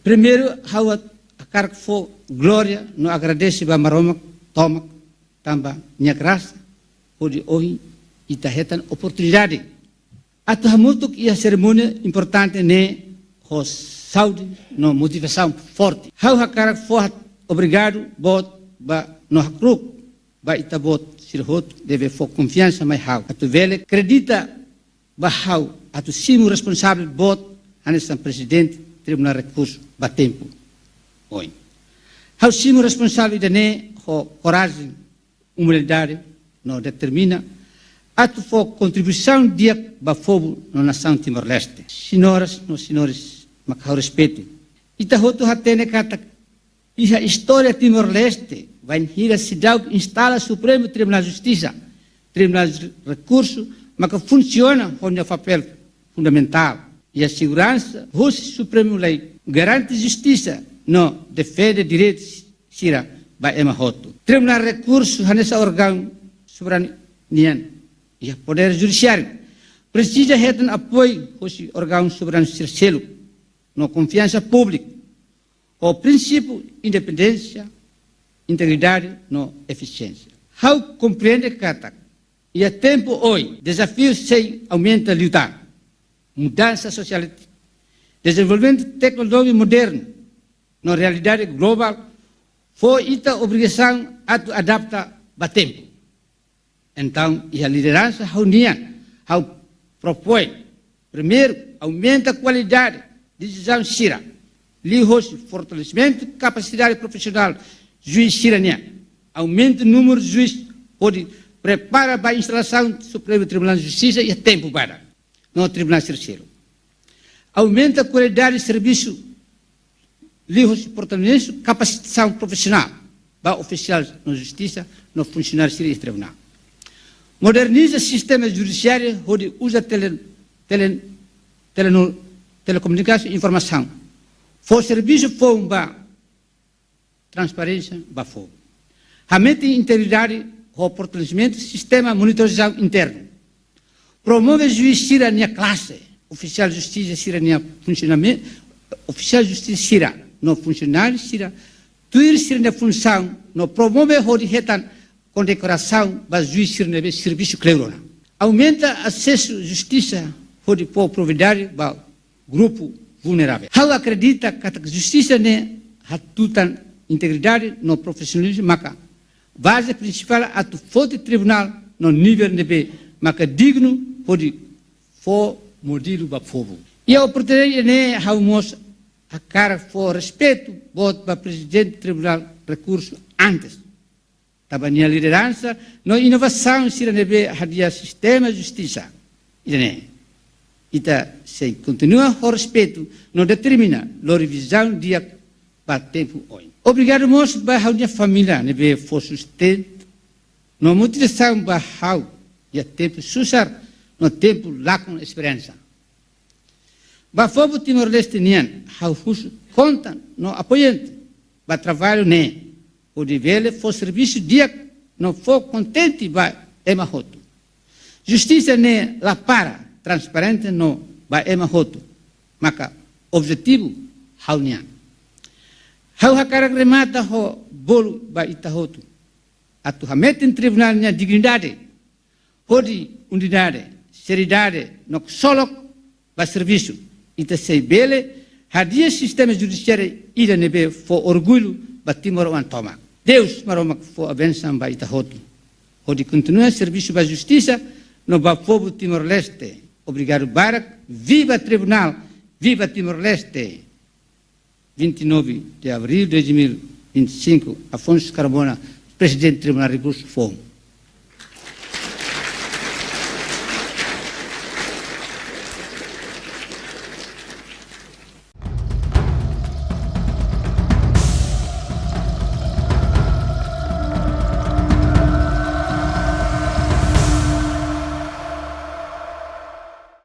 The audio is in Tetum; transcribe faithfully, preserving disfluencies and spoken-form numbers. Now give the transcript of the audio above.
Primeiru, ha'u hakarak fó glória no agradese ba Maromak tomak tanba nia grasa, hodi ohin ita hetan oportunidade atu hamutuk iha serimónia importante ne'e ho saúde no motivasaun forte. Ha'u hakarak fó obrigadu boot ba no hakru'uk ba ita-boot sira hotu ne'ebé fó konfiansa mai ha'u atu bele kredita ba ha'u atu simu responsavel boot hanesan Prezidente Tribunál Rekursu ba tempu oin. Ha'u simu responsavel ida-ne'e ho korajen, umilidade no determina atu fó kontribuisaun di'ak ba povu no nasaun Timor-Leste. Senhoras no senhores mak ha'u respeitu, ita hotu hatene katak iha istória Timor-Leste, bainhira seidauk instala Supremu Tribunál Justisa, Tribunál Rekursu maka funsiona ho nia papél fundamentál iha seguransa husi Supremu Lei, garante justisa no defende direitu sira ba ema hotu. Tribunál Rekursu hanesan órgaun soberanu nian iha podér judisiáriu presiza hetan apoiu husi órgaun soberanu sira seluk no konfiansa públiku ho prinsípiu independénsia, integridade no efisiénsia. Ha'u komprende katak iha tempu oin dezafiu sei aumenta liután. Mudansa sosiál, dezenvolvimentu teknolojia modernu no realidade globál fó ita obrigasaun atu adapta ba tempu. Entaun, iha lideransa ha'u-nian, ha'u propoin: primeiru, aumenta kualidade desizaun sira liuhosi fortalesimentu kapasidade profisionál juís sira-nian, aumenta númeru juís hodi prepara ba instalasaun Supremu Tribunál Justisa iha tempu badak no tribunál sira seluk. Aumenta kualidade servisu liuhosi fortalesimentu kapasitasaun profisionál ba ofisiál no justisa no funsionáriu sira iha tribunál. Moderniza sistema judisiáriu hodi uza tele, tele, teleno-, telekomunikasaun informasaun, fó servisu foun ba transparénsia ba povu. Hametin integridade ho fortalesimentu sistema monitorizasaun internu. Promove juís sira-nia klase, ofisiál justisa sira-nia funsionamentu, ofisiál justisa sira no funsionáriu sira tuir sira-nia funsaun no promove hodi hetan kondekorasaun ba juís sira ne'ebé servisu kleur ona. Aumenta asesu justisa hodi fó prioridade ba grupu vulneravel. Ha'u akredita katak justisa ne'e hatutan integridade no profisionalizmu maka baze prinsipál atu foti tribunál no nivel ne'ebé maka dignu hodi fó modelu ba povu. Iha oportunidade ne'e ha'u mós hakarak fó respeitu boot ba Prezidente Tribunál Rekursu antes, tanba nia lideransa no inovasaun sira ne'ebé hadi'a sistema justisa ida-ne'e. Ita sei kontinua ho respeitu no determina lori vizaun di'ak ba tempu oin. Obrigadu mós ba ha'u-nia família ne'ebé fó sustentu no motivasaun ba ha'u iha tempu susar no tempu lakon esperansa. Ba povu Timor-Leste nian, ha'u husu konta no apoiante ba traballu ne'e, hodi bele fó servisu di'ak no fó kontente ba ema hotu. Justisa ne'e la para, transparente no ba ema hotu, maka objetivu ha'u-nian. Ha'u hakarak remata ho bolu ba ita hotu atu hametin tribunál nia dignidade, hodi unidade, seriedade no ksolok ba servisu, ita sei bele hadi'a sistema judisiáriu ida ne'ebé fó orgullu ba timoroan tomak. Deus Maromak fó abensaun ba ita hotu hodi kontinua servisu ba justisa no ba povu Timor-Leste. Obrigadu barak. Viva tribunál, viva Timor-Leste. Vinte e nove de abril de dois mil e vinte e cinco, Afonso Carmona, Presidente Tribunal Rekursu Foun.